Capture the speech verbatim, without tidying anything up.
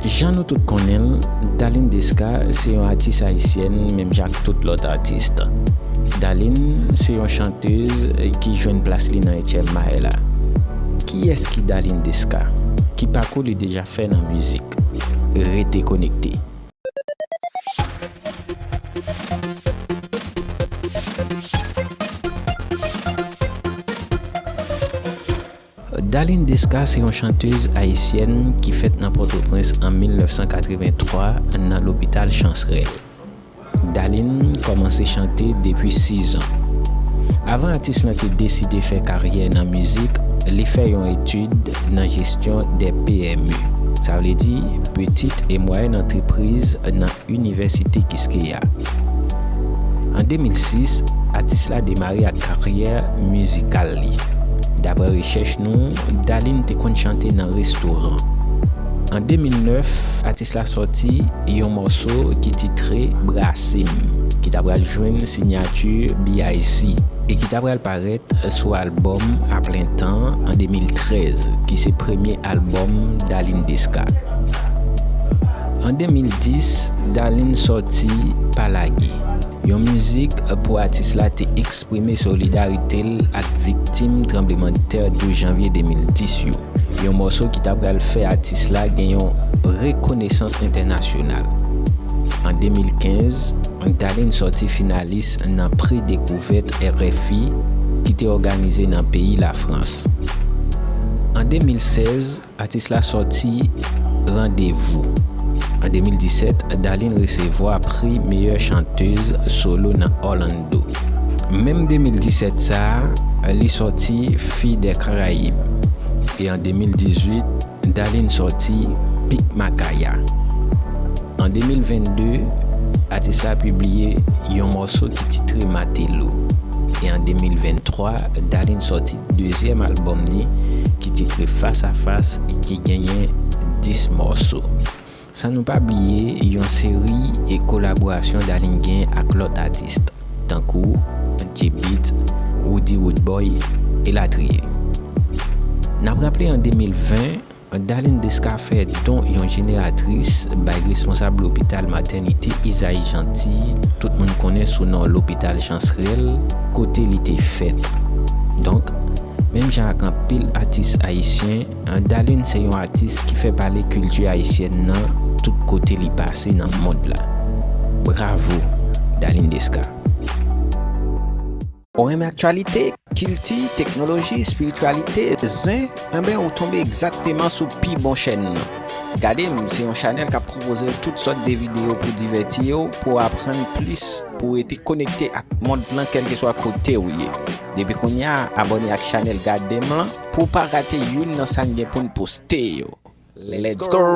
Jan nou tout konnen l, Darline Desca se yon atis ayisyèn menm jan ak tout lòt atis. Darline se yon chantez ki jwenn plas li nan H M I la. Kiyès ki Darline Desca? Ki pakou li deja fè nan mizik? Rete konekte. Darline Desca se yon chantez ayisyèn ki fèt nan Pòtoprens an mil nèf san katrevenntwa nan lopital Chancerelle. Darline kòmanse chante depi sizan. Avan atis lan te deside fè karyè nan mizik, li fè yon etid nan jesyon de P M E, sa vle di Petite et Moyenne Entreprise, nan Inivèsite Kiskeya. An de mil sis, atis la demare ak karyè mizikal li. Daprè rechèch nou, Darline te konn chante nan restoran. An de mil nèf, atis la sòti yon mòso ki titre Brase m, ki ta pral jwenn siyati B I C e ki ta pral parèt sou albòm A Plen Tan an de mil trèz, ki se premye albòm Darline Desca. An de mil dis, Darline sòti Pa Lage, yon mizik pou atis la te eksprime solidarite l ak viktim tranblemanntè douz janvye de mil dis yo. Yon mòso ki ta pral fè atis la gen yon rekonesans entènasyonal. An de mil kenz, Darline sòti finalis nan Pri Dekouvèt R F I ki te òganize nan peyi Lafrans. An de mil sèz, atis la sòti Randevou. An de mil disèt, Darline resevwa pri meyè chantez solo nan Orlando. Menm de mil disèt sa a, li sòti Fille des Caraïbes. E an de mil dizuit, Darline sòti Pik Makaya. An de mil vennde, atis la pibliye yon mòso ki titre Matelo. E an de mil venntwa, Darline sòti dezyèm albòm li ki titre Face à Face, ki genyen dis mòso. San nou pa bliye yon seri e kolaborasyon Darline genyen ak lòt atis, tankou J-Beatz, Roody Roodboy, elatriye. N ap raple an de mil ven, Darline Desca fè don yon jeneratris bay responsab lopital matènite Isaïe Jeanty, tout moun konnen sou non lopital Chancerelle, kote li te fèt. Donk, menm jan ak anpil atis ayisyen, Darline se yon atis ki fè pale kilti ayisyèn nan tout kote li pase nan mond la. Bravo, Darline Desca. Ou renmen aktyalite, kilti, teknoloji, espirityalite, zen? Enben, ou tonbe egzakteman sou pi bon chèn nan. Gade m se yon chanèl k ap pwopoze w tout sòt de videyo pou divèti w, pou w aprann plis, pou w rete konekte ak mond lan, kèlkeswa kote w ye. Depi kounye a, abòne ak chanèl Gade m lan pou w pa rate youn nan sa n gen pou n poste yo. Let's go!